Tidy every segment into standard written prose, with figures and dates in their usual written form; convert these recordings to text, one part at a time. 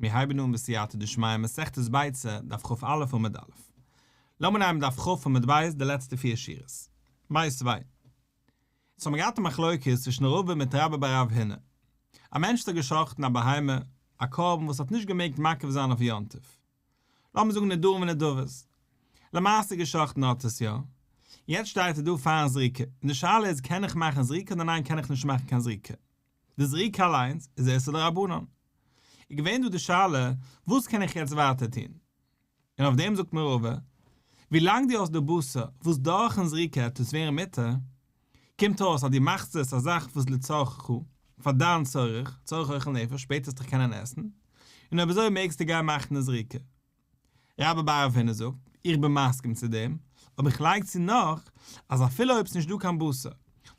מיר הייבן אן בסייעתא דשמיא מסכת ביצה, דף כ"א עמוד א'. לאמיר נעמען דף כ' עמוד ב' די לעצטע פיר שורות. מיתיבי. אונז האבן געהאט א מחלוקת צווישן רבא מיט רבה בר רב הונא. א מענטש האט גע'שחט'ן א בהמה, א קרבן וואס האט נישט געמעגט מקריב זיין אויף יום טוב. לאמיר זאגן נדרים ונדבות. למעשה גע'שחט'ן האט עס יא. יעצט שטייט ער דא פארן זריקה, און די שאלה איז קען איך מאכן זריקה אדער ניין קען איך נישט מאכן קיין זריקה. די זריקה אליינס איז איסור דרבנן. איז געווען דא די שאלה וואס קען איך יעצט ווייטער טון? און אויף דעם זאגט מיר רבא, ווילאנג דו האסט די בשר וואס דורכן זריקה העט עס ווערן מותר, קומט אויס אז דו מאכסט עס א זאך וואס לצרכך, פאר דיין צורך, צורך אוכל נפש, שפעטער וועסטו דיך קענען עסן, און אויב אזוי מעגסטו גיין מאכן די זריקה. רבה בר רב הונא זאגט, איך בין מסכים צו דעם, אבער איך לייג צו נאך, אז אפילו אויב ס'נישט דא קיין בשר,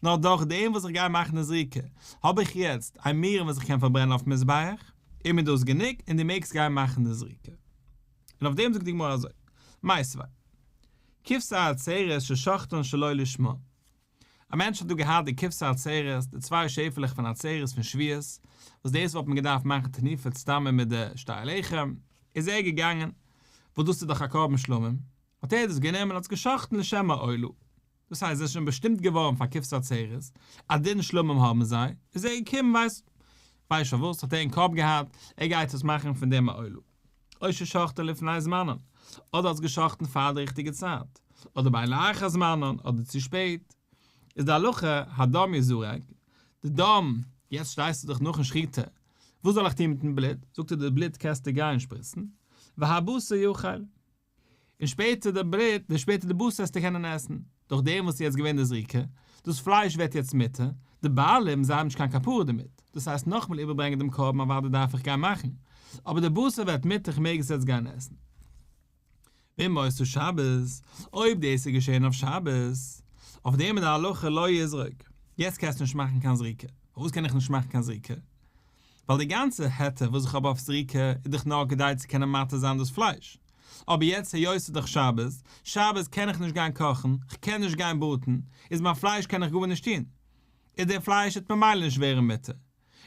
נאר דורך דעם וואס איך גיי מאכן די זריקה, האב איך יעצט אימורין וואס איך קען פארברענען אויפן מזבח, איז מיר דאס גענוג און דו מעגסט גיין מאכן די זריקה. און אויף דעם זאגט די גמרא אזוי, מיתיבי, כבשי עצרת ששחטן שלא לשמה, א מענטש האט דא געהאט די כבשי עצרת, די צוויי שעפעלעך פון עצרת פון שבועות, וואס דאס וואלט מען געדארפט מאכן תנופת סתמא מיט די שתי הלחם, איז ער געגאנגען, וואס דאס איז דאך א קרבן שלמים, האט ער דאס גענומען און האט עס גע'שחט'ן לשם העולה, דאס הייסט עס איז שוין באשטימט געווארן פאר כבשי עצרת, א דין שלמים האבן זיי, איז ער געקומען ווייסט ווייסט פארוואס האט ער אין קאפ געהאט, ער גייט עס מאכן פון דעם א עולה. או ששחטן לפני זמנן, אדער האט עס גע'שחט'ן פאר די ריכטיגע צייט, אדער בין לאחר זמנן, אדער צו שפעט, איז די הלכה, הדם יזרק, די דם, יעצט שטייסטו דאך נאכן שחיטה, וואס זאל איך טון מיטן בלוט, זאגט ער די בלוט קענסטו גיין שפריצן, והבשר יאכל. און שפעטער די בלוט, די שפעטער די בשר וועסטו קענען עסן, דורך דעם וואס איז יעצט געווען די זריקה, דאס פלייש ווערט יעצט מותר, די בעלים זיי האבן נישט קיין כפרה דערמיט, דאס הייסט נאכמאל איבערברענגען דעם קרבן אוודאי דארף איך גיין מאכן, אבער די בשר ווערט מותר איך מעג עס יעצט גיין עסן. ואם היתה שבת, אויב דאס איז געשען אויף שבת, אויף דעם איז די הלכה לא יזרוק, יעצט קענסטו נישט מאכן קיין זריקה, פארוואס קען איך נישט מאכן קיין זריקה? ווייל די גאנצע היתר וואס איך האב אויף זריקה איז דאך נאר כדי צו קענען מתיר זיין דאס פלייש, אבער יעצט היות ס'איז דאך שבת, שבת קען איך נישט גיין קאכן, כ'קען נישט גיין בראטן, איז מיין פלייש קען איך גארנישט טון, איז דער פלייש וועט ממילא נישט ווערן מותר,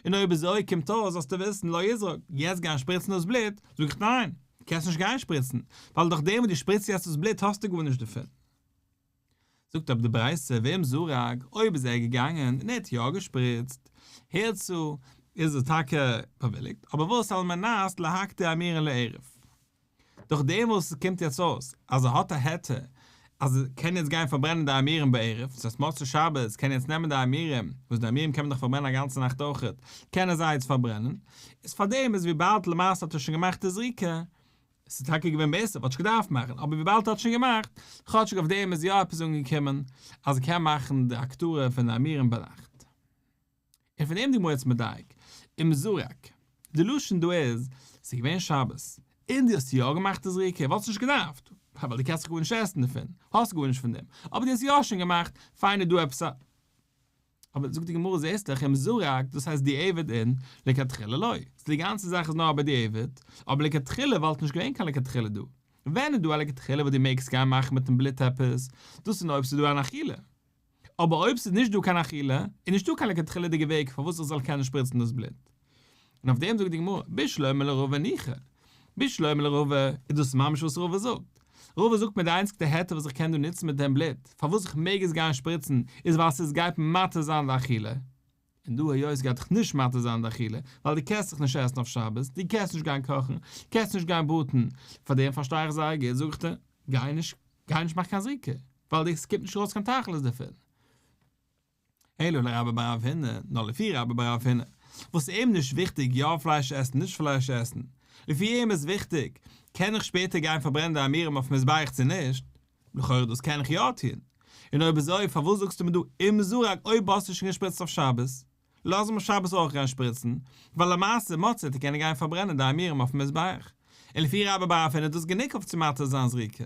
און אויב אזוי קומט אויס זאלסטו וויסן לא יזרוק, יעצט גיין שפריצן דאס בלוט, זאג איך ניין, קענסט נישט גיין שפריצן, ווייל דורך דעם וואס דו שפריצט יעצט דאס בלוט האסטו גארנישט דערפון. זאגט אבער די ברייתא ואם זרק, אויב איז ער געגאנגען און ער האט יא געשפריצט, הורצה, איז ער טאקע באוויליגט, אבער וואס על מנת להקטיר אימורין לערב. דורך דעם וואס עס קומט יעצט אויס אז ער האט א היתר אז ער קען יעצט גיין פארברענען די אימורין בערב, דאס הייסט מוצאי שבת קען ער יעצט נעמען די אימורים, וואס די אימורים קען מען דאך פארברענען א גאנצע נאכט אויכעט, קען ער זיי יעצט פארברענען, איז פארדעם איז וויבאלד למעשה האט ער שוין געמאכט די זריקה, עס איז טאקע געווען בעסער, וואלט נישט געדארפט מאכן, אבער וויבאלד ער האט שוין געמאכט, כאטשיג אויף דעם איז יא עפעס אנגעקומען, אז ער קען מאכן די הקטרה פון די אימורים ביינאכט. און פון דעם די גמרא יעצט מדייק, אם זרק, די לשון דא איז, ס'איז געווען שבת, און דו האסט יא געמאכט די זריקה, וואלסט נישט געדארפט, ווייל דו קענסט דאך גארנישט עסן דערפון, האסט גארנישט פון דעם, אבער דו האסט יא שוין געמאכט, פיין איז דא עפעס א. אבער זאגט די גמרא זעסט דאך אם זרק דאס הייסט דיעבד אין לכתחילה לא, סאו די גאנצע זאך איז נאר בדיעבד, אבער לכתחילה וואלט נישט געווען קיין לכתחילה דא, ווען איז דא א לכתחילה וואס דו מעגסט גיין מאכן מיטן בלוט עפעס, דאס איז נאר אויב ס'איז דא אן אכילה, אבער אויב ס'איז נישט דא קיין אכילה, איז נישטא קיין לכתחילה'דיגע וועג פארוואס איך זאל קענען שפריצן דאס בלוט. און אויף דעם זאגט די גמרא, בשלמא לרבא ניחא, בשלמא לרבא איז דאס ממש וואס רבא זאגט, רבא זאגט מיר די איינציגסטע היתר וואס איך קען דא נוצן מיט דעם בלוט, פארוואס איך מעג עס גיין שפריצן, איז ווייל ס'איז גייט מתיר זיין די אכילה, און דא היות עס גייט דיך נישט מתיר זיין די אכילה, ווייל דו קענסט זיך נישט עסן אויף שבת, דו קענסט נישט גיין קאכן, קענסט נישט גיין בראטן, פאר דעם פארשטיי איך זייער גוט, זאג איך דיר, גיי נישט, גיי נישט מאך קיין זריקה, ווייל עס קומט נישט ארויס קיין תכלית דערפון. אלא לרבה בר רב הונא, נאר לפי רבה בר רב הונא, וואס איז אים נישט וויכטיג יא פלייש עסן נישט פלייש עסן, לפי אים איז וויכטיג, קען איך שפעטער גיין פארברענען די אימורים אויפן מזבח צו נישט, לכאורה דאס קען איך יא טון, און אויב אזוי פארוואס זאגסטו מיר דא אם זרק אויב האסטו שוין געשפריצט אויף שבת, לאז אים שבת אויך גיין שפריצן, ווייל למעשה מוצאי וועט ער קענען גיין פארברענען די אימורים אויפן מזבח, און לפי רבה בר רב הונא איז דאס גענוג אויף צו מתיר זיין זריקה.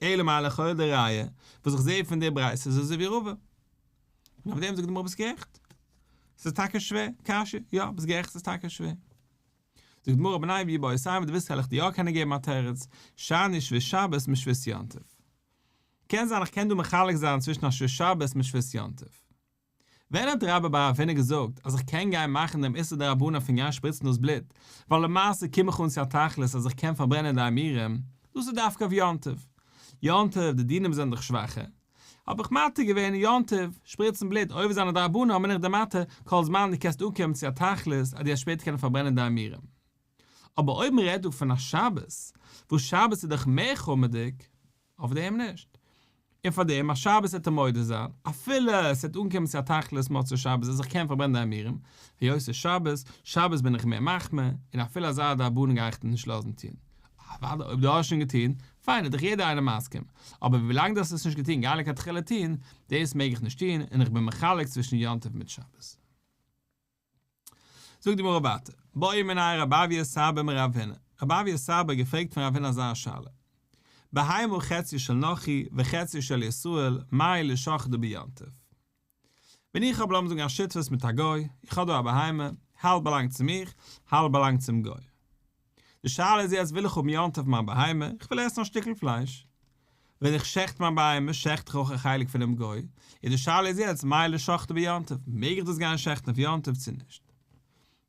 אלא מאי לכאורה די ראיה וואס איך זעה פון די ברייתא איז אזוי ווי רבא. און אויף דעם זאגט די גמרא ביסט גערעכט. ס'איז טאקע שווער, קשיא, יא ביסט גערעכט ס'איז טאקע שווער. זאגט די גמרא אבער ניין ואיבעית אימא דו ווילסט וועל איך דיר יא קענען געבן א תירוץ, שאני שבות שבת משבות יום טוב. קען זיין איך קען דא מחלק זיין צווישן א שבות שבת מיט שבות יום טוב. ווען האט רבה בר רב הונא געזאגט אז איך קען גיין מאכן דעם איסור דרבנן פון גיין שפריצן דאס בלוט, ווייל למעשה קום איך אן צו א תכלית אז איך קען פארברענען די אימורים, דאס איז דווקא אויף יום טוב. יום טוב, די דינים זענען דאך שוואכער. האב איך מתיר געווען יום טוב שפריצן בלוט עובר זיין א דרבנן בין איך דיר מתיר כל זמן דו קענסט אנקומען צו א תכלית אז דו וועסט שפעטער קענען פארברענען די אימורים. אבער אויב מען רעדט דא פון א שבת, וואס שבת איז דאך מער חמור'דיג, אויף דעם נישט. און פאר דעם א שבת וועט ער מודה זיין, אפילו עס וועט אנקומען צו א תכלית מוצאי שבת אז איך קען פארברענען די אימורים, היות ס'איז שבת, שבת בין איך מער מחמיר, און אפילו אזא דרבנן גיי איך דיר נישט לאזן טון. אוודאי אויב דו האסט שוין געטון, פיין איז דאך יעדער איינער מסכים, אבער ווילאנג דו האסט עס נישט געטון גיי לכתחילה טון, דאס מעג איך נישט טון, און איך בין מחלק צווישן יום טוב מיט שבת. זאגט די גמרא ווייטער, בעא מיניה רב אויא סבא מרב הונא, רב אויא סבא האט געפרעגט פון רב הונא אזא שאלה, בהמה חציה של נכרי וחציה של ישראל, מהו לשחטה ביום טוב? ווען איך האב לאמיר זאגן א שותפות מיט א גוי, איך האב דא א בהמה, האלב באלאנגט צו מיך, האלב באלאנגט צום גוי. די שאלה איז יעצט וויל איך האבן יום טוב מיין בהמה, איך וויל עסן א שטיקל פלייש. ווען איך שעכט מיין בהמה שעכט איך אויך א חלק פונעם גוי, און די שאלה איז יעצט מהו לשחטה ביום טוב, מעג איך דאס גיין שעכטן אויף יום טוב צו נישט?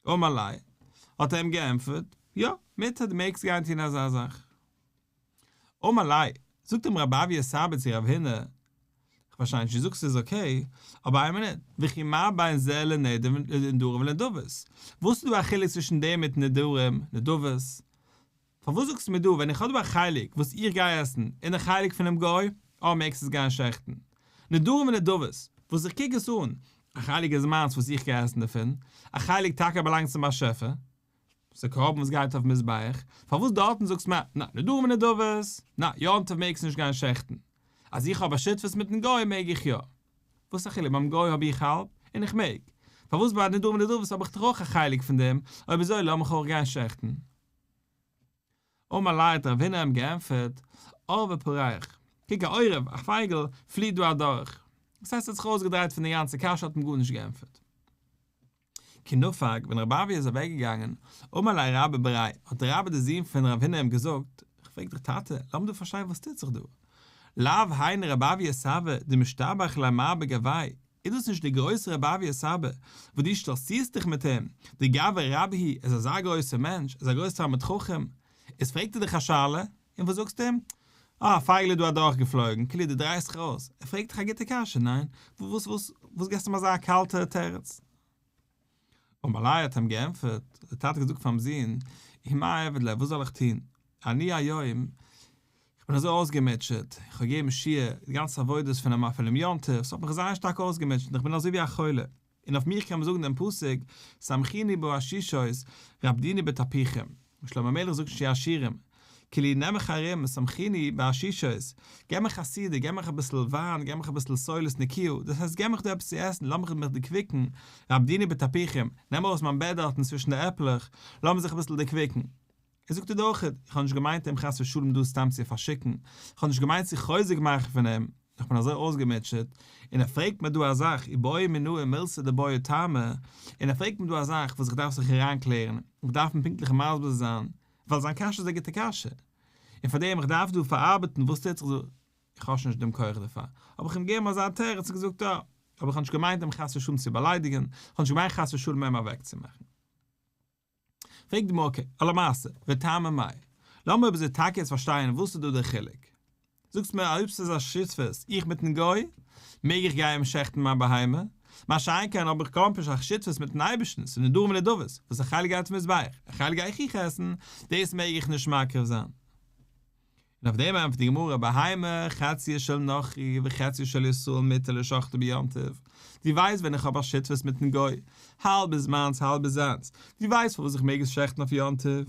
אמר ליה, האט ער אים געענטפערט, יא, מותר, דו מעגסט גיין טון אזא זאך. אמר ליה, זאגט אים רב אויא סבא צו רב הונא, איך פארשטיי נישט, דו זאגסט ס'איז okay, אבער איין מינוט, וכי מה בין זה לנדרים ונדבות? וואס איז דא א חילוק צווישן דעם מיט נדרים, נדבות? פארוואס זאגסטו מיר דא ווען איך האב דא א חלק וואס איך גיי עסן און די חלק פונעם גוי, אה מעגסט עס גיין שעכטן. נדרים ונדבות, וואס איך קוק עס אן, א חלק איז מיינס וואס איך גיי עסן דערפון, א חלק טאקע באלאנגט צום באשעפער, ס'איז קרבן וואס גייט אויף מזבח, פארוואס דארטן זאגסטו מיר ניין נדרים ונדבות, ניין יום טוב מעגסטו נישט גיין שעכטן, אז איך האב א שותפות מיטן גוי מעג איך יא, וואס א חילוק ביים גוי האב איך האלב און איך מעג, פארוואס ביי נדרים ונדבות האב איך דאך אויך א חלק פון דעם, אויב אזוי לאמיך אויך גיין שעכטן. אמר ליה האט רב הונא אים געענטפערט, עורבא פרח, קוק א עורב, א פייגל, פליט דא אדורך. דאס הייסט ער האט זיך ארויסגעדרייט פון די גאנצע קשיא האט אים גארנישט געענטפערט. כי נפק, ווען רב אויא איז אוועק געגאנגען, אמר ליה רבה בריה, האט רבה דער זון פון רב הונא אים געזאגט, איך פרעג דיך טאטע, לאמיר דא פארשטיין וואס טוט זיך דא. לאו היינו רב אויא סבא דמשתבח ליה מר בגויה, איז דאס נישט דער גרויסער רב אויא סבא, וואס דו שטאלצירסט דיך מיט אים, דגברא רבה הוא, ער איז אזא גרויסער מענטש, ער איז א גרויסער תלמיד חכם, איז פרעגט ער דיך א שאלה, און וואס זאגסטו אים? אה, א פייגל איז דא אדורכגעפלויגן, כאילו דו דרייסט זיך אויס. ער פרעגט דיך א גוטע קשיא, ניין? וואס וואס וואס געסטו אים אזא קאלטע תירוץ? אמר ליה האט אים געענטפערט, דער טאטע האט געזאגט פאר'ן זון, ומאי איעביד ליה, וואס זאל איך טון? אני היום, איך בין אזוי אויסגעמוטשעט, איך האב געגעבן שיעור, די גאנצע עבודות פונעם פונעם יום טוב, ס'האט מיך זייער שטארק אויסגעמוטשעט און איך בין אזוי ווי א חולה, און אויף מיך קען מען זאגן דעם פסוק, שמחני בעשישות, רפדוני בתפוחים. שלמה המלך זאגט אין שיר השירים, כאילו נעם מיך ארום, שמחני בעשישות, געב מיך א סעודה, געב מיך אביסל וויין, געב מיך אביסל סולת נקיה, דאס הייסט געב מיך דא עפעס צו עסן, לאמיך מיך דערקוויקן, רפדוני בתפוחים, נעם ארויס מיין בעט דארטן צווישן די עפלעך, לאמיר זיך אביסל דערקוויקן. ער זאגט דא אויך, איך האב נישט געמיינט אים חס ושלום דא סתם צו פארשיקן, איך האב נישט געמיינט צו חוזק מאכן פון אים, איך בין אזוי אויסגעמוטשעט, און ער פרעגט מיר דא א זאך, איבעי מינאי מילתא דבעיא טעמא, און ער פרעגט מיר דא א זאך וואס איך דארף זיך אריינקלערן, איך דארף אים פונקטליך מסביר זיין, ווייל זיין קשיא איז א גוטע קשיא, און פאר דעם איך דארף דא פארארבעטן וואס טוט זיך דא, איך האב שוין נישט דעם כח דערפאר, האב איך אים געגעבן אזא תירוץ און געזאגט יא, אבער איך האב נישט געמיינט אים חס ושלום צו באליידיגן, איך האב נישט געמיינט חס ושלום אים אוועקצומאכן. פרעגט די גמרא okay, אלא למעשה, וטעמא מאי? לאמיר אבער זיי טאקע יעצט פארשטיין וואס איז דא דער חילוק. זאגסט מיר אויב ס'איז א שותפות איך מיטן גוי, מעג איך גיין שעכטן מיין בהמה, מה שאין כן אויב איך קלאמפערשט א שותפות מיטן אייבערשטן, ס'איז נדרים ונדבות, וואס א חלק גייט צום מזבח, א חלק גיי איך עסן, דאס מעג איך נישט מקריב זיין. און אויף דעם ענטפערט די גמרא, בהמה חציה של נכרי וחציה של ישראל מותר לשחטה ביום טוב, דו ווייסט ווען איך האב א שותפות מיטן גוי, האלב איז מיינס האלב איז זיינס, דו ווייסט פארוואס איך מעג עס שעכטן אויף יום טוב,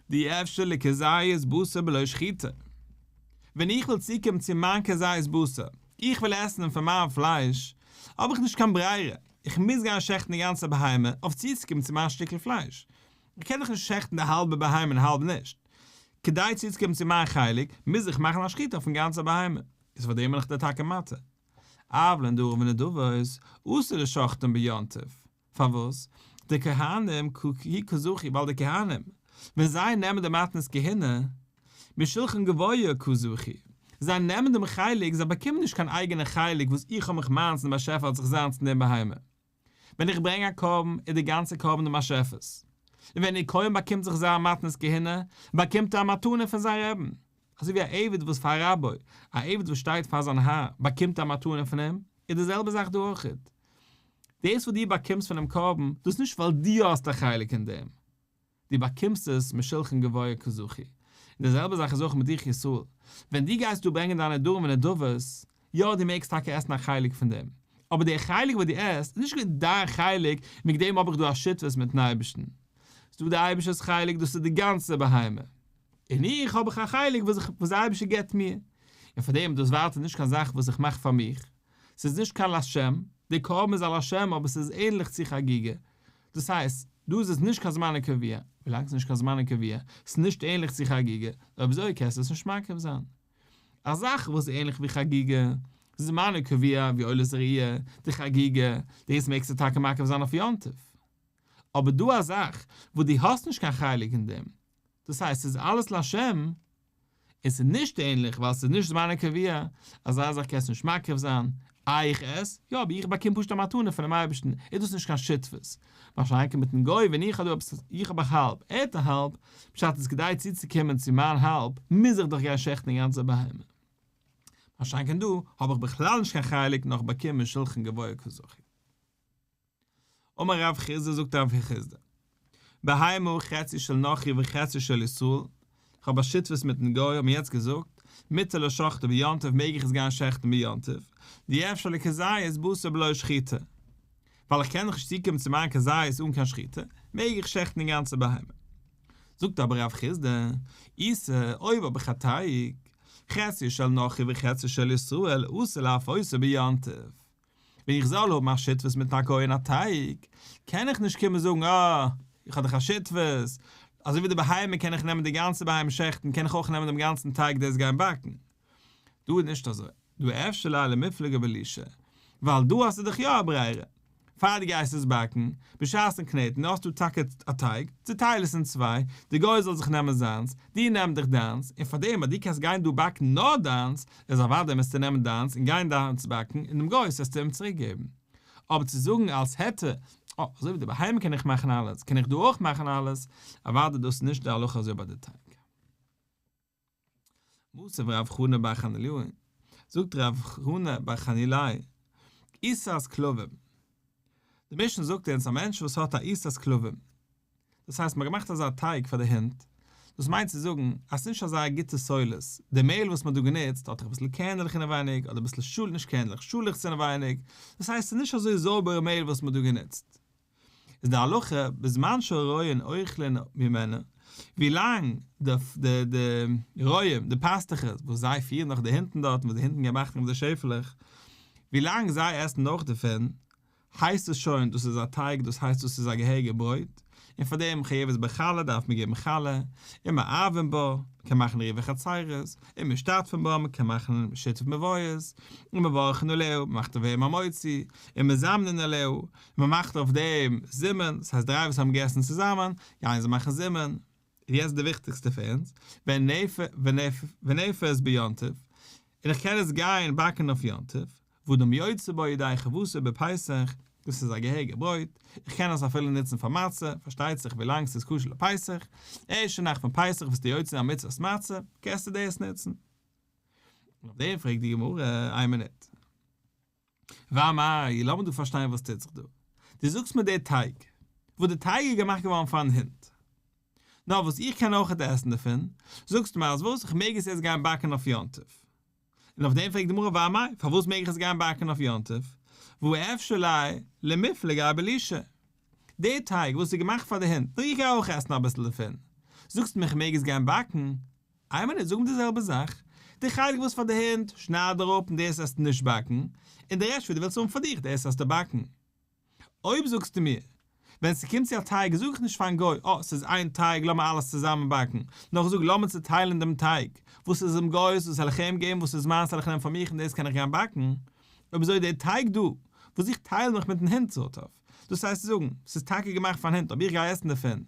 דאי אפשר לכזית בשר בלא שחיטה. ווען איך וויל צוקומען צו מיין כזית בשר, איך וויל עסן פון מיין פלייש, האב איך נישט קיין ברירה, איך מוז גיין שעכטן די גאנצע בהמה אויף צוצוקומען צו מיין שטיקל פלייש, איך קען דאך נישט שעכטן די האלבע בהמה און האלב נישט. כדי צוצוקומען צו מיין חלק, מוז איך מאכן א שחיטה אויפן גאנצע בהמה. איז פאר דעם בין איך דיר טאקע מתיר. אבל נדרים ונדבות, אסור לשחטן ביום טוב. פארוואס? דכהנים הוא קא זכו, ווייל די כהנים, ווען זיי נעמען די מתנות כהונה, משולחן גבוה קא זכו, זיי נעמען דעם חלק, זיי באקומען נישט קיין אייגענע חלק וואס איך האב מיך מיינס און דער באשעפער האט זיך זיינס אין דעם בהמה. ווען איך ברענג א קרבן איז די גאנצע קרבן דעם באשעפער'ס, און ווען דער כהן באקומט זיך זיין מתנות כהונה, באקומט ער א מתנה פון זיין רעבן, אזוי ווי א עבד וואס פאר רבו, א עבד וואס שטייט פאר זיין האר, באקומט א מתנה פון אים, איז די זעלבע זאך דא אויכעט. דאס וואס דו באקומסט פונעם קרבן, דאס איז נישט ווייל דו האסט א חלק אין דעם, דו באקומסט עס משולחן גבוה קא זכו. און די זעלבע זאך איז אויך מיט דיך ישראל, ווען דו גייסט דא ברענגען דיינע נדרים ונדבות, יא דו מעגסט טאקע עסן א חלק פון דעם, אבער דער חלק וואס דו עסט איז נישט געווען דיין חלק, וועגן דעם האב איך דא א שותפות מיטן אייבערשטן. ס'איז דא דער אייבערשטער'ס חלק, דאס איז די גאנצע בהמה, און איך האב איך א חלק וואס דער אייבערשטער געבט מיר, און פאר דעם איז דאס ווייטער נישט קיין זאך וואס איך מאך פאר מיך, ס'איז נישט קיין לשם, דער קרבן איז א לשם אבער ס'איז ענליך צו חגיגה, דאס הייסט, דא איז עס נישט קיין זמנו קבוע, ווילאנג ס'איז נישט קיין זמנו קבוע, ס'איז נישט ענליך צו חגיגה, אויב אזוי קענסטו עס נישט מקריב זיין. א זאך וואס איז ענליך ווי חגיגה, זמנו קבוע ווי עולת ראיה, די חגיגה, דאס מעגסטו טאקע מקריב זיין אויף יום טוב. אבער דא א זאך וואס דו האסט נישט קיין חלק אין דעם, דאס הייסט ס'איז אלעס לשם, און ס'איז נישט ענליך ווייל ס'איז נישט זמנו קבוע, אזא זאך קענסטו נישט מקריב זיין, איי איך עס? יא אבער איך באקום פשוט א מתנה פונעם אייבערשטן, איז דאס נישט קיין שותפות. מה שאין כן מיטן גוי ווען איך האב דא עפעס, איך האב א האלב, ער האט א האלב, פשט איז כדי צוצוקומען צו מיין האלב מוז איך דאך גיין שעכטן די גאנצע בהמה. מה שאין כן דא האב איך בכלל נישט קיין חלק נאר איך באקום משולחן גבוה קא זכו. אמר רב חסדא זאגט רב חסדא, בהמה חצי של נכרי וחצי של ישראל, איך האב א שותפות מיטן גוי האט מען יעצט געזאגט, מותר לשחטה ביום טוב מעג איך עס גיין שעכטן ביום טוב, דאי אפשר לכזית בשר בלא שחיטה, ווייל איך קען דאך נישט צוקומען צו מיין כזית אן קיין שחיטה, מעג איך שעכטן די גאנצע בהמה. זאגט אבער רב חסדא, עיסה, אויב האב איך א טייג, חצי של נכרי וחצי של ישראל אסור לאפותו ביום טוב. ווען איך זאל האבן א שותפות מיט א גוי אין א טייג, קען איך נישט קומען זאגן אה, איך האב דאך א שותפות, אזוי ווי די בהמה קען איך נעמען די גאנצע בהמה שעכטן, קען איך אויך נעמען דעם גאנצן טייג דאס גיין באקן. דא איז נישט אזוי, דהא אפשר ליה למיפלגיה בלישה, ווייל דא האסטו דאך יא א ברירה, פאר דו גייסט עס באקן, בשעת'ן קנעטן האסטו טאקע א טייג, צוטייל עס אין צוויי, די גוי זאל זיך נעמען זיינס, דו נעם דיך דיינס, און פאר דעם אז דו קענסט גיין דא באקן נאר דיינס, איז אוודאי מוזטו נעמען דיינס און גיין דיינס באקן און דעם גוי'ס וועסטו אים צוריק געבן. אבער צו זאגן אלס היתר, אה, אזוי ווי די בהמה קען איך מאכן אלעס, קען איך דא אויך מאכן אלעס, אוודאי דאס איז נישט די הלכה אזוי ביי די טייג. מתיב רב חנא בר חנילאי, זאגט רב חנא בר חנילאי, עיסת כלבים. די משנה זאגט אונז א מענטש וואס האט א עיסת כלבים, דאס הייסט מ'האט געמאכט אזא טייג פאר די הינט, דאס מיינט צו זאגן אז ס'איז נישט אזא גוטע סולת, די מעהל וואס מ'האט דא גענוצט האט דאך אביסל קערנדלעך אינעווייניג אדער אביסל שאל נישט קערנדלעך שאלעכץ אינעווייניג, דאס הייסט ס'איז נישט אזוי זויבערע מעהל וואס מ'האט דא גענוצט. איז די הלכה בזמן שהרועין אוכלין ממנה, ווי לאנג די די די רועים די פאסטוכער וואס זיי פירן נאך די הינטן דארטן וואס די הינטן געבן אכטונג אויף די שעפעלעך, ווי לאנג זיי עסן נאך דערפון, הייסט עס שוין דאס איז א טייג דאס הייסט דאס איז א געהעריגע ברויט, און פאר דעם חייבת בחלה דארף מען געבן חלה, ומערבין בה, מען קען מאכן עירובי חצירות, ומשתתפין בה, מען קען מאכן שיתוף מבואות, ומברכין עליה, מען מאכט אויף דעם המוציא, ומזמנין עליה, מען מאכט אויף דעם זימון, דאס הייסט דריי וואס האבן געגעסן צוזאמען, גייען זיי מאכן זימון. און יעצט די וויכטיגסטע פאר אונז, ונאפית ביום טוב, און איך קען עס גיין באקן אויף יום טוב, ואדם יוצא בה ידי חובתו בפסח, דאס איז א געהעריגע ברויט, איך קען עס אפילו נוצן פאר מצה, פארשטייט זיך ווילאנג ס'איז כשר לפסח, ערשטע נאכט פון פסח ביסטו יוצא א מצוות מצה, קענסטו דאס נוצן. און אויף דעם פרעגט די גמרא, איין מינוט. ואמאי, לאמיר דא פארשטיין וואס טוט זיך דא. דו זאגסט מיר די טייג, וואס די טייג איז געמאכט געווארן פארן הונט, נאר וואס איך קען אויכעט עסן דערפון, זאגסטו מיר אז וואס, איך מעג עס יעצט גיין באקן אויף יום טוב. און אויף דעם פרעגט די גמרא ואמאי, פארוואס מעג איך עס גיין באקן אויף יום טוב, והא אפשר ליה למיפלגיה בלישה. די טייג וואס איז געמאכט פאר די הונט, נאר איך גיי אויך עסן אביסל דערפון, זאגסטו מיר איך מעג עס גיין באקן, איין מינוט, זאג מיר די זעלבע זאך, די חלק וואס פאר די הונט, שנייד אראפ און דאס וועסטו נישט באקן, און די רעשט וואס דו ווילסט האבן פאר דיך דאס וועסטו באקן. אויב זאגסטו מיר, ווען ס'קומט צו א טייג זאג איך נישט פארן גוי, אה, ס'איז איין טייג לאמיר אלעס צוזאמען באקן, נאר איך זאג לאמיר צוטיילן דעם טייג, וואס איז דעם גוי'ס דאס וועל איך אים געבן, וואס איז מיינס וועל איך נעמען פאר מיך און דאס קען איך גיין באקן. אויב אזוי דער טייג דא, וואס איך טייל מיך מיטן הונט סארט אוו, דאס הייסט צו זאגן, ס'איז טאקע געמאכט פארן הונט אבער איך גיי עסן דערפון,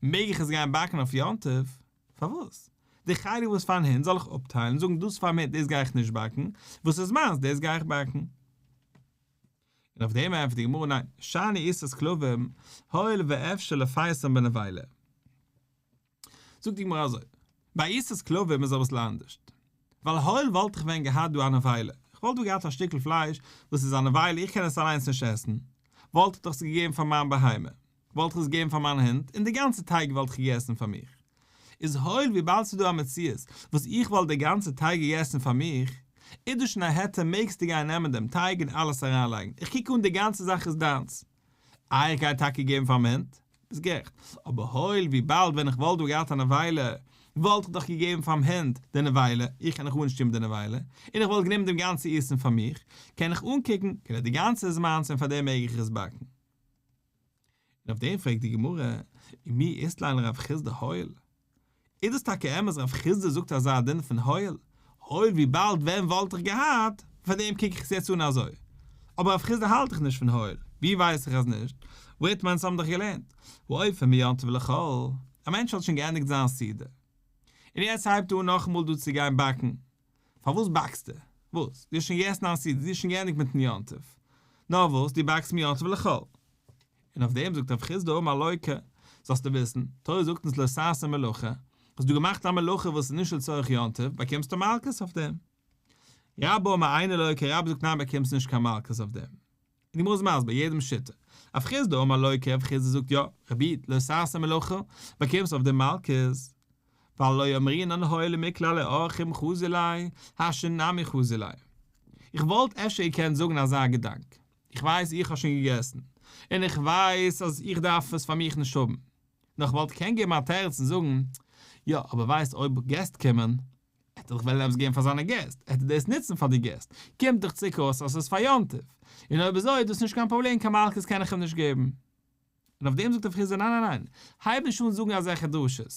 מעג איך עס גיין באקן אויף יום טוב? פארוואס? די חלק וואס פארן הונט זאל איך אפטיילן און זאגן דאס פארן הונט דאס גיי איך נישט באקן, וואס איז מיינס דאס גיי איך באקן. און אויף דעם ענטפערט די גמרא ניין, שאני עיסת כלבים, הואיל ואפשר לפייסן בנבילה. זאגט די גמרא אזוי, ביי עיסת כלבים איז אביסל אנדערשט, ווייל הואיל וואלט איך ווען געהאט דא א נבילה, איך וואלט דא געהאט א שטיקל פלייש וואס איז א נבילה איך קען עס אליינס נישט עסן, וואלט איך דאך עס געגעבן פאר מיין בהמה, וואלט איך עס געגעבן פאר מיין הונט, און די גאנצע טייג וואלט איך געגעסן פאר מיך. איז הואיל וויבאלד ס'איז דא א מציאות וואס איך וואלט די גאנצע טייג געגעסן פאר מיך, איז דא שוין א היתר מעגסטו גיין נעמען דעם טייג און אלעס אריינלייגן, איך קוק אן די גאנצע זאך איז דיינס. איי איך גיי טאקע געבן פאר'ן הונט? ביסט גערעכט, אבער הואיל וויבאלד ווען איך וואלט דא געהאט א נבילה, וואלט איך דאך געגעבן פאר'ן הונט די נבילה, איך קען דאך גארנישט טון מיט די נבילה, און איך וואלט גענומען דעם גאנצע עיסה פאר מיך, קען איך אנקוקן כאילו די גאנצע איז מיינס און פארדעם מעג איך עס באקן. און אויף דעם פרעגט די גמרא, ומי אית ליה לרב חסדא הואיל? איז דאס טאקע אמת רב חסדא זאגט אזא דין פון הואיל? הואיל וויבאלד ווען וואלט איך געהאט, פאר דעם קוק איך עס יעצט אן אזוי. אבער רב חסדא האלט דאך נישט פון הואיל, ווי ווייס איך אז נישט? והתמר אונז האבן דאך געלערנט, האופה מיום טוב לחול, א מענטש האט שוין געענדיגט זיין סעודה, און יעצט הייבט ער אן נאכאמאל דא צו גיין באקן, פארוואס באקסטו? וואס? דו האסט שוין געגעסן דיין סעודה, דו האסט שוין געענדיגט מיטן יום טוב. נאר וואס, דו באקסט מיום טוב לחול. און אויף דעם זאגט רב חסדא אמר לוקה, זאלסטו וויסן, תורה זאגט אונז לא תעשה מלאכה, האסט דו געמאכט א מלאכה וואס איז נישט לצורך יום טוב, באקומסטו מלקות אויף דעם. רבה אמר אינו לוקה, רבה זאגט ניין באקומסט נישט קיין מלקות אויף דעם. און די גמרא איז מסביר יעדעם שיטה. רב חסדא אמר לוקה, רב חסדא זאגט יא, רבי איד, לא תעשה מלאכה, באקומסט אויף דעם מלקות. ווייל לא אמרינן הואיל ומיקלע ליה אורחים חזי ליה, השתא נמי חזי ליה. איך וואלט אפשר געקענט זאגן אזא געדאנק. איך ווייס איך האב שוין געגעסן, און איך ווייס אז איך דארף עס פאר מיך נישט האבן. נאר איך וואלט געקענט געבן א תירוץ און זאגן, יא, אבער ווייסט אויב געסט קומען, ער וועט דאך וועלן עפעס געבן פאר זיינע געסט, ער וועט דאס נוצן פאר די געסט, קומט דאך צוריק אויס אז ס'איז פאר יום טוב, און אויב אזוי איז דאס נישט קיין פראבלעם קיין מלקות קען איך אים נישט געבן. און אויף דעם זאגט רב חסדא ניין ניין ניין, הייב נישט אן זאגן אזעלכע דרשות,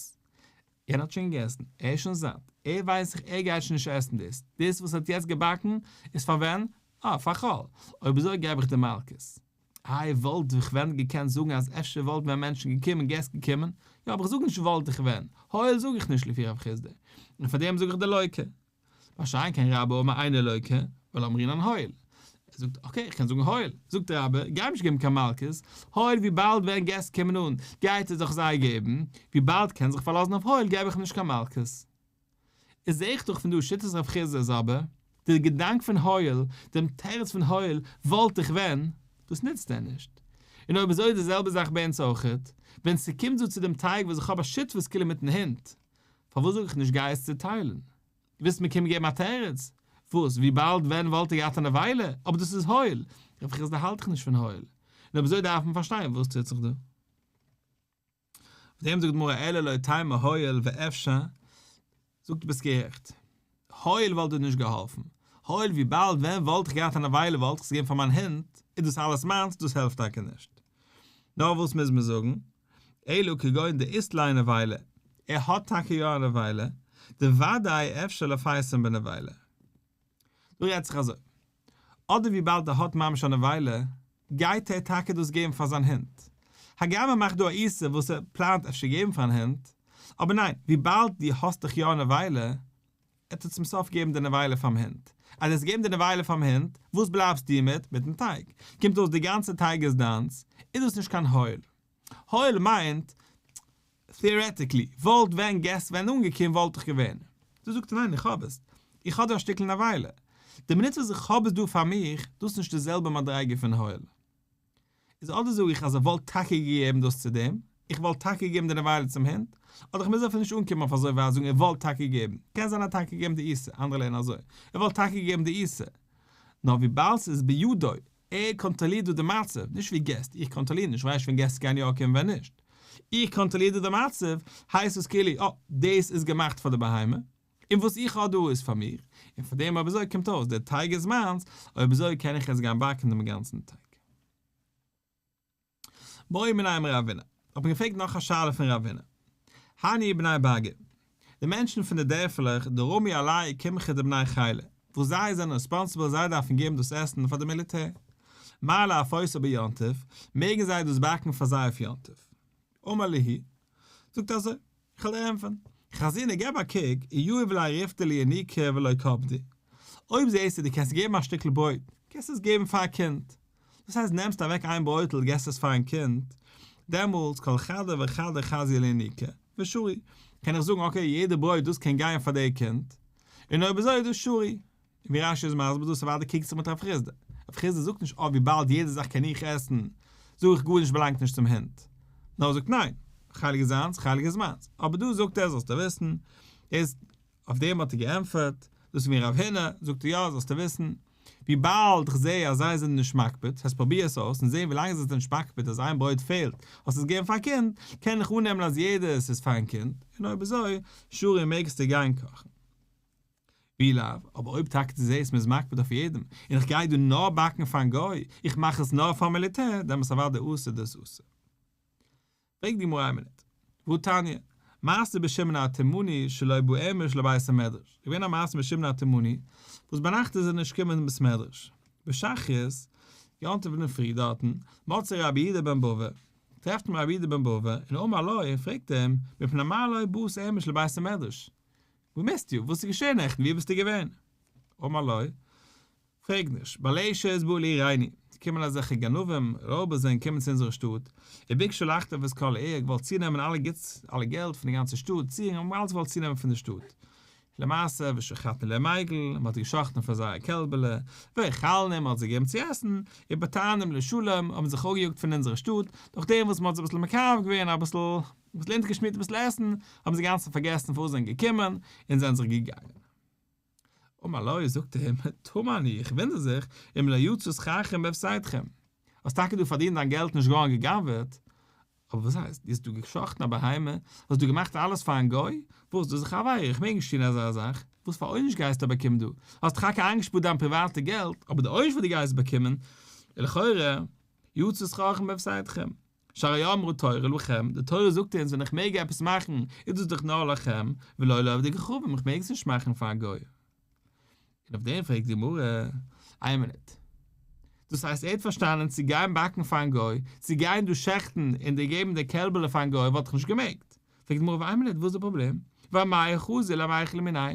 יענער האט שוין געגעסן, ער איז שוין זאט, ער ווייסט זיך ער גייט שוין נישט עסן דאס, דאס וואס ער האט יעצט געבאקן איז פאר ווען? אה, פאר חול, אויב אזוי געב איך דיר מלקות. איי וואלט איך ווען געקענט זאגן אז אפשר וואלטן ווען מענטשן געקומען געסט געקומען, יא אבער איך זאג נישט וואלט איך ווען, הואיל זאג איך נישט לפי רב חסדא, און פאר דעם זאג איך דיר לוקה. מה שאין כן רבה אמר אינו לוקה, ולא אמרינן הואיל. ער זאגט okay איך קען זאגן הואיל, זאגט רבה גיי נישט געבן קיין מלקות, הואיל וויבאלד ווען געסט קומען אן גייט ער דאך זיי געבן, וויבאלד קען זיך פארלאזן אויף הואיל געב איך אים נישט קיין מלקות. איז זעה איך דאך פון דא שיטת רב חסדא איז אבער, דער געדאנק פון הואיל, דעם תירוץ פון הואיל, וואלט איך ווען, דאס נוצט ער נישט. און אויב אזוי איז די זעלבע זאך ביי אונז אויכעט, ווען ס'קומט דא צו דעם טייג וואס איך האב א שותפות כאילו מיטן הונט, פארוואס זאג איך נישט גיי עס צוטיילן? ווילסט מיר קומען געבן א תירוץ? וואס, וויבאלד ווען וואלט ער געהאט א נבילה? אבער דאס איז הואיל. רב חסדא האלט דאך נישט פון הואיל. און אויב אזוי דארף מען פארשטיין וואס טוט זיך דא. אויף דעם זאגט די גמרא אלא לא תימא הואיל ואפשר, זאגט ביסט גערעכט, הואיל וואלט דיר נישט געהאלפן, הואיל וויבאלד ווען וואלט איך געהאט א נבילה וואלט איך עס געגעבן פאר מיין הונט, איז דאס אלעס מיינס, דאס העלפט טאקע נישט. נאר וואס מוז מען זאגן, אלא כגון דאית ליה נבילה, ער האט טאקע יא א נבילה, דוודאי אפשר לפייסן בנבילה. דא רעדט זיך אזוי, אדער וויבאלד ער האט ממש א נבילה, גייט ער טאקע דאס געבן פאר זיין הונט, הגם ער מאכט דא א עיסה וואס ער פלאנט אפשר געבן פארן הונט, אבער ניין, וויבאלד דו האסט דאך יא א נבילה, עט ער צום סוף געבן די נבילה פארן הונט, אז דו האסט געגעבן די נבילה פארן הונט, וואס בלייבסטו מיט? מיטן טייג. קומט אויס די גאנצע טייג איז דיינס, איז דאס נישט קיין הואיל. הואיל מיינט, theoretically, וואלט ווען געסט ווען אנגעקומען וואלט איך געווען. דא זאגט ער ניין איך האב עס. איך האב דא א שטיקל נבילה. די מינוט וואס איך האב עס דא פאר מיך, דאס איז נישט די זעלבע מדריגה פון הואיל. איז אדער זאג איך אז ער וואלט טאקע געגעבן דאס צו דעם, איך וואלט טאקע געגעבן די נבילה צום הונט, אדער איך מוז אפילו נישט אנקומען אויף אזוי ווייט זאגן ער וואלט טאקע געגעבן, קען זיין ער האט טאקע געגעבן די עיסה, אנדערע לערנען אזוי, ער וואלט טאקע געגעבן די עיסה, נאר וויבאלד ס'איז בידו, ער קאנטראלירט דא די מצב, נישט ווי געסט, איך קאנטראליר נישט, כ'ווייס נישט ווען געסט גייען יא קומען ווען נישט, איך קאנטראליר דא די מצב, הייסט עס כאילו, אה, דאס איז געמאכט פאר די בהמה, און וואס איך האב דא איז פאר מיר, און פאר דעם אויב אזוי קומט אויס דער טייג איז מיינס, אויב אזוי קען איך יעצט גיין באקן דעם גאנצן טייג. בעו מיניה מרבינא, האט מען געפרעגט נאך א שאלה פון רבינא, הני בני באגא, די מענטשן פון די דערפעלעך דרמי עלייהו קמחא דבני חילא, וואס זיי זענען responsible זיי דארפן געבן דאס עסן פאר די מיליטער, מהו לאפותו ביום טוב, מעגן זיי דאס באקן פאר זיי אויף יום טוב? אמר להו, זאגט אזוי, כ'וועל דיר ענטפערן. חזינא געב א קוק, אי יהיב ליה ריפתא לינוקא ולא קפדי. אויב זעסטו דו קענסט געבן א שטיקל ברויט, קענסטו עס געבן פאר א קינד. דאס הייסט נעמסט אוועק איין ברויטל געסט עס פארן קינד, דעמאלטס כל חדא וחדא חזיא לינוקא, ושרי, קען איך זאגן okay יעדע ברויט דאס קען גיין פאר די קינד, און אויב אזוי איז דאס שרי. און ווי רש"י איז מסביר דאס אוודאי קריגט זיך מיט רב חסדא. רב חסדא זאגט נישט אה וויבאלד יעדע זאך קען איך עסן, זאג איך גארנישט באלאנגט נישט צום הונט. נאר ער זאגט ניין, חלק איז זיינס חלק איז מיינס. אבער דא זאגט ער זאלסטו וויסן, איז אויף דעם האט ער געענטפערט, דאס איז ווי רב הונא, זאגט ער יא זאלסטו וויסן, וויבאלד איך זע אז זיי זענען נישט מקפיד, ס'הייסט פרוביר עס אויס און זע ווילאנג זיי זענען נישט מקפיד אז איין ברויט פעלט, האסט עס געגעבן פאר א קינד, קען איך אננעמען אז יעדעס איז פארן קינד, און אויב אזוי, שרי מעגסטו גיין קאכן. ואי לאו, אבער אויב טאקע דו זעסט מ'איז מקפיד אויף יעדעם, און איך גיי דא נאר באקן פארן גוי, איך מאך עס נאר פאר מיליטער, דעמאלס אוודאי אסור דאס אסור. פרעגט די גמרא איין מינוט, והא תניא, מעשה בשמעון התימני שלא בא אמש לבית המדרש, איז געווען א מעשה מיט שמעון התימני, וואס ביינאכט איז ער נישט געקומען אין בית מדרש, בשחרית, יום טוב אינדערפרי דארטן, מצאו רבי יהודה בן בבא, טרעפט אים רבי יהודה בן בבא, און אמר לו, און פרעגט אים, מפני מה לא באת אמש לבית המדרש? וואו ביסטו? וואס איז געשען נעכטן? וואו ביסטו געווען? אמר לו, פרעג נישט, בלשת באו לעירנו, ס'קומען אזעלכע גנבים, רויבער זענען געקומען צו אונזערע שטאט, וביקשו לחטוף את כל העיר, געוואלט צונעמען אלע גוטס, אלע געלט פון די גאנצע שטאט, צירונג, האבן אלעס געוואלט צונעמען פון די שטאט. למעשה, ושחטנו להם עגל, מ'האט געשחט'ן פאר זיי א קעלבעלע, והאכלנום, מ'האט זיי געגעבן צו עסן, ופטרנום לשלום, האבן זיך אפגעיאגט פון אונזערע שטאט, דורך דעם וואס מ'האט זיי אביסל מקרב געווען, אביסל אביסל אונטערגעשמירט אביסל עסן, האבן זיי גאנצן פארגעסן פארוואס זיי זענען געקומען, און זענען זיך געגאנגען. אמר לו, זאגט ער אים, תמה אני, איך וואונדער זיך, אם לא יצא שכרכם בהפסדכם. האסט טאקע דא פארדינט דיין געלט נישט געווארן גע'גנב'עט, אבער וואס הייסט, דו האסט דא גע'שחט'ן א בהמה, האסט דא געמאכט אלעס פאר'ן גוי, וואס, דאס איז דאך א עבירה, איך מעג נישט טון אזא זאך, וואס פאר עונש גייסטו באקומען דא, האסט טאקע איינגעשפארט דיין פריוואטע געלט, אבער די עונש וואס דו גייסט באקומען, לכאורה, יצא שכרכם בהפסדכם. שהרי אמרה תורה לכם, די תורה זאגט אונז ווען איך מעג עפעס מאכן איז דאס דאך נאר לכם, ולא לעובדי כוכבים, איך מעג עס נישט מאכן פאר א גוי. און אויף דעם פרעגט די גמרא, איין מינוט, דאס הייסט ער האט פארשטאנען צו גיין באקן פארן גוי, צו גיין דא שעכטן און דיר געבן די קעלבעלע פארן גוי וואלט איך נישט געמעגט. פרעגט די גמרא, איין מינוט, וואס איז די פראבלעם? ואמאי חזי למיכל מיניה?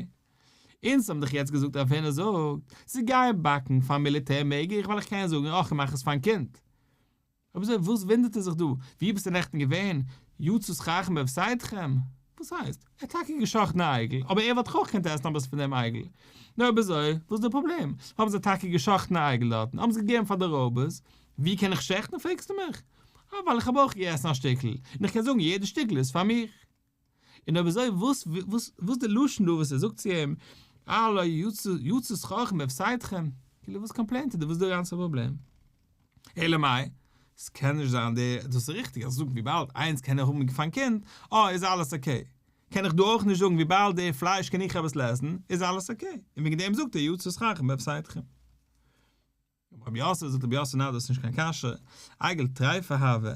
אונז האבן דאך יעצט געזאגט רב הונא זאגט, צו גיין באקן פארן מיליטער מעג איך ווייל איך קען זאגן אך איך מאך עס פארן קינד. אויב אזוי וואס וואונדערט ער זיך דא? ווי ביסטו נעכטן געווען? יצא שכרכם בהפסדכם? וואס הייסט? ער האט טאקע געשאכטן א עגל, אבער ער וואלט דאך אויך געקענט עסן אביסל פון דעם עגל. נו אויב אזוי, וואס איז די פראבלעם? האבן זיי טאקע געשאכטן א עגל דארטן, האבן זיי געגעבן פאר די רויבערס, ווי קען איך שעכטן פרעגסטו מיך? אה ווייל איך האב אויך געגעסן א שטיקל, און איך קען זאגן יעדע שטיקל איז פאר מיך. און אויב אזוי וואס וואס וואס די לשון דא וואס ער זאגט צו אים, הלא יצא שכרכם בהפסדכם, כאילו וואס complain ט ער דא וואס איז די גאנצע פראבלעם? אלא מאי, ס'קען נישט זיין די דאס איז ריכטיג אז זאגן וויבאלד איינס קען איך האבן פארן קינד, אה איז אלעס okay. קען איך דא אויך נישט זאגן וויבאלד די פלייש קען איך אביסל עסן איז אלעס okay. און וועגן דעם זאגט ער יצא שכרכם בהפסדכם. רבי יוסף זאגט רבי יוסף ניין דאס איז נישט קיין קשיא, עגל טריפה הוה,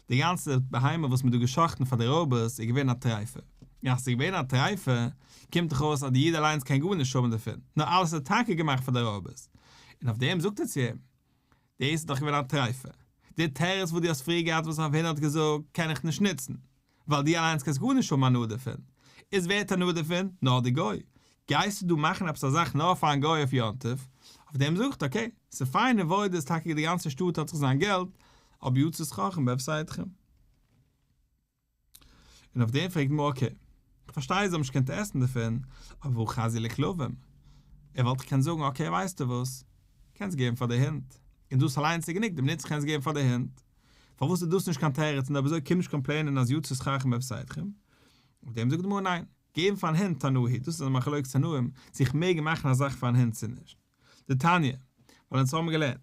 די גאנצע בהמה וואס מען האט דא גע'שחט'ן פאר די רויבערס איז געווען א טריפה, און אז ס'איז געווען א טריפה קומט דאך אויס אז די איד אליינס קען גארנישט האבן דערפון, נאר אלעס איז טאקע געמאכט פאר די רויבערס, און אויף דעם זאגט ער צו אים, דאס איז דאך געווען א טריפה, די תירוץ וואס דו האסט פריער געהאט וואס רב הונא האט געזאגט קען איך נישט נוצן, ווייל דו אליינס קענסט גארנישט האבן הנאה דערפון, איז ווער האט הנאה דערפון? נאר די גוי. גייסטו דא מאכן עפעס א זאך נאר פארן גוי אויף יום טוב? אויף דעם זאגט okay, ס'איז פיין און וואויל דאס טאקע די גאנצע שטאט האט זיך זיין געלט, אבער יצא שכרכם בהפסדכם. און אויף דעם פרעגט מען okay, איך פארשטיי זיי האבן נישט געקענט עסן דערפון, אבער והא חזיא לכלבים? ער וואלט געקענט זאגן okay ווייסטו וואס, קענסט געבן פאר די הינט, און דאס אליינס איז גענוג, די מינוט קענסט געבן פאר די הינט, פארוואס איז דאס נישט קיין תירוץ און אויב אזוי קום נישט complain ען אז יצא שכרכם בהפסדכם? אויף דעם זאגט די גמרא ניין, געבן פארן הונט תנאי היא, דאס איז א מחלוקת תנאים צו איך מעג מאכן א זאך פארן הונט צו נישט. דתניא, ווייל אונז האבן געלערנט,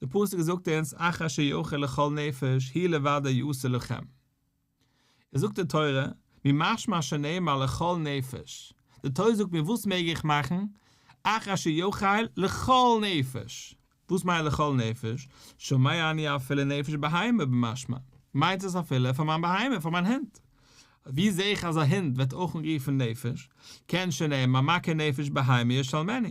די פסוק זאגט אונז אך אשר יאכל לכל נפש הוא לבדו יעשה לכם. עס זאגט די תורה, ממשמע שנאמר לכל נפש, די תורה זאגט מיר וואס מעג איך מאכן, אך אשר יאכל לכל נפש, וואס מיינט לכל נפש, שומע אני אפילו נפש בהמה במשמע, מיינט עס אפילו פאר מיין בהמה, פאר מיין הונט. ווי זע איך אז א הונט ווערט אויך אנגערופן נפש, כעין שנאמר מכה נפש בהמה ישלמנו.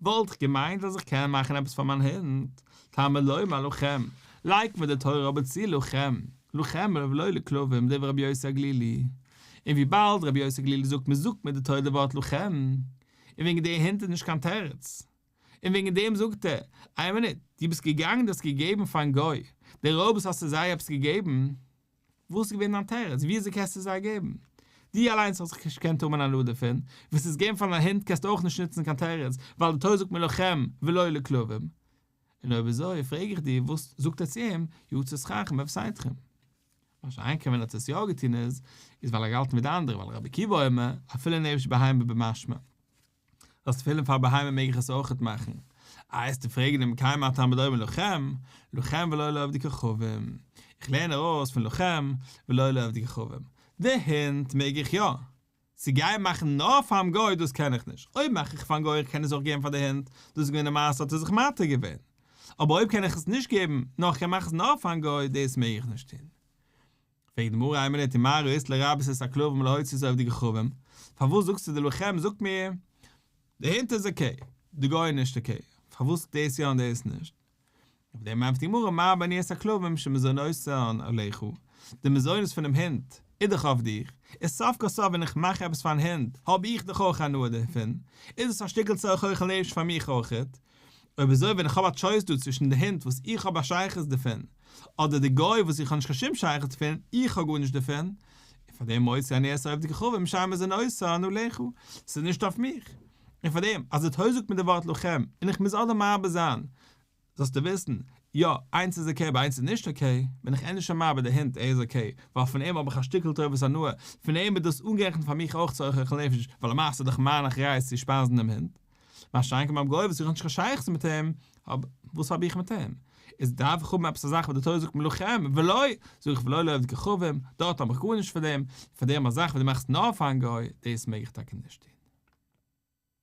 וואלט איך געמיינט אז איך קען מאכן עפעס פאר מיין הונט, תלמוד לומר לכם, לייגט מיר די תורה אבער צו לכם, לכם ולא לכלבים, דברי רבי יוסי הגלילי. און וויבאלד רבי יוסי הגלילי זאגט מען זאגט מיט די תורה די ווארט לכם, און וועגן די הונט איז נישט קיין תירוץ. און וועגן דעם זאגט ער, איין מינוט, דו ביסט געגאנגען דו האסט געגעבן פארן גוי, די רויבערס האסטו זיי עפעס געגעבן, וואס איז געווען דיין תירוץ? ווי אזוי קענסטו זיי געבן? דו אליינס האסט זיך נישט געקענט האבן הנאה דערפון, וועסט עס געבן פאר דיין הונט קענסטו אויך נישט נוצן קיין תירוץ, ווייל די תורה זאגט מיר לכם ולא לכלבים. און אויב אזוי פרעג איך דיר וואס זאגט ער צו אים, יצא שכרכם בהפסדכם. מה שאין כן ווען ער האט עס יא געטון איז, איז ווייל ער געהאלטן ווי די אנדערע ווייל רבי עקיבא אומר, אפילו נפש בהמה במשמע. אז אפילו פאר בהמה מעג איך עס אויכעט מאכן. איי וועסטו פרעגן אם כן מה תלמוד לומר לכם, לכם ולא לעובדי כוכבים. איך לערן ארויס פון לכם ולא לעובדי כוכבים. די הונט מעג איך יא. צו גיין מאכן נאר פארן גוי דאס קען איך נישט. אויב מאך איך פארן גוי איך קען עס אויך געבן פאר די הונט, דאס איז געווען די מעשה האט ער זיך מתיר געווען. אבער אויב קען איך עס נישט געבן נאר איך קען מאכן עס נאר פארן גוי דאס מעג איך נישט טון. פרעגט די גמרא איין מינוט ומה ראית לרבות את הכלבים להוציא את עובדי כוכבים, פארוואס זאגסטו די לכם זאגט מיר די הונט איז okay די גוי איז נישט okay פארוואס דאס יא און דאס נישט? אויף דעם ענטפערט די גמרא מרבה אני את הכלבים שמזונותן עליך, די מזונות פונעם הונט איז דאך אויף דיך, איז סוף כל סוף ווען איך מאך עפעס פארן הונט האב איך דאך אויך הנאה דערפון, איז עס א שטיקל צורך אוכל נפש פאר מיך אויכעט, אויב אזוי ווען איך האב א choice דא צווישן די הונט וואס איך האב א שייכות דערפון, אדער די גוי וואס איך האב נישט קיין שום שייכות דערפון, איך האב גארנישט דערפון, און פאר דעם מוציא אני את עובדי כוכבים שאין מזונותן עליך, ס'איז נישט אויף מיך. און פאר דעם אז די תורה זאגט מיר די ווארט לכם, און איך מוז אדער מרבה זיין, זאלסטו וויסן, יא, איינס איז okay אבער איינס איז נישט okay, בין איך ענדערש מרבה די הונט, ער איז okay, ווייל פון אים האב איך א שטיקל טובת הנאה, פון אים איז דאס אנגערעכנט פאר מיך אויך צורך אוכל נפש, ווייל למעשה איז דאך מיין אחריות צו שפייזן דעם הונט. מה שאין כן ביים גוי וואס איך האב נישט קיין שייכות מיט אים, האב, וואס האב איך מיט אים? איז דארף איך האבן עפעס א זאך וואס די תורה זאגט מיר לכם, ולא, זאג איך ולא לעובדי כוכבים, דארט האב איך גארנישט פון דעם, פון דעם א זאך וואס דו מאכסט נאר פארן גוי, דאס מעג איך טאקע נישט טון.